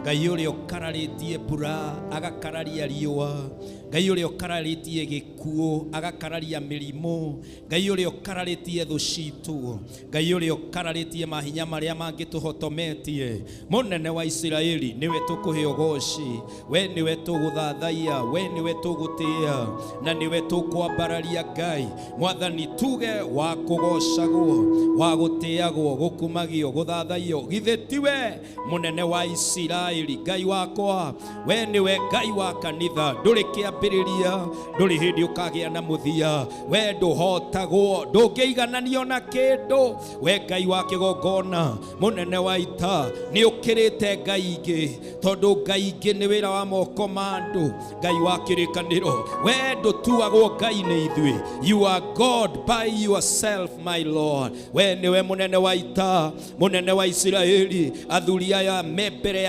Ngai ũrĩa ũkararĩtie mbura, agakararia riũa, Ngai ũrĩa ũkararĩtie gĩkuũ, agakararia mĩrimũ, Ngai ũrĩa ũkararĩtie thũ citũ, Ngai ũrĩa ũkararĩtie mahinya marĩa mangĩtũhotometie, mũnene wa Isiraeli, nĩwe tũkũhe ũgoci, we nĩwe tũgũthathaiya, we nĩwe tũgũtĩĩa, na nĩwe tũkwambararia. Ngai Mwathani, tuge wa kũgocagwo, wa gũtĩagwo, gũkumagio, gũthathaiyo, githĩ tiwe mũnene wa Isiraeli? Ngai wakwa, we nĩwe Ngai wa kanitha, ndũrĩ kĩambĩrĩria, ndũrĩ hĩndĩ ũkagĩa na mũthia, we ndũhotagwo, ndũngĩigananio na kĩndũ. We Ngai wa kĩgongona, mũnene wa ita, nĩ ũkĩrĩte ngai ingĩ, tondũ ngai ingĩ nĩ wĩra wa moko ma andũ. Ngai wa kĩrĩkanĩro, we ndũtuagwo Ngai nĩ ithuĩ. You are God by yourself, my Lord. We nĩwe mũnene wa ita, mũnene wa Isiraeli. Athuri aya me mbere ya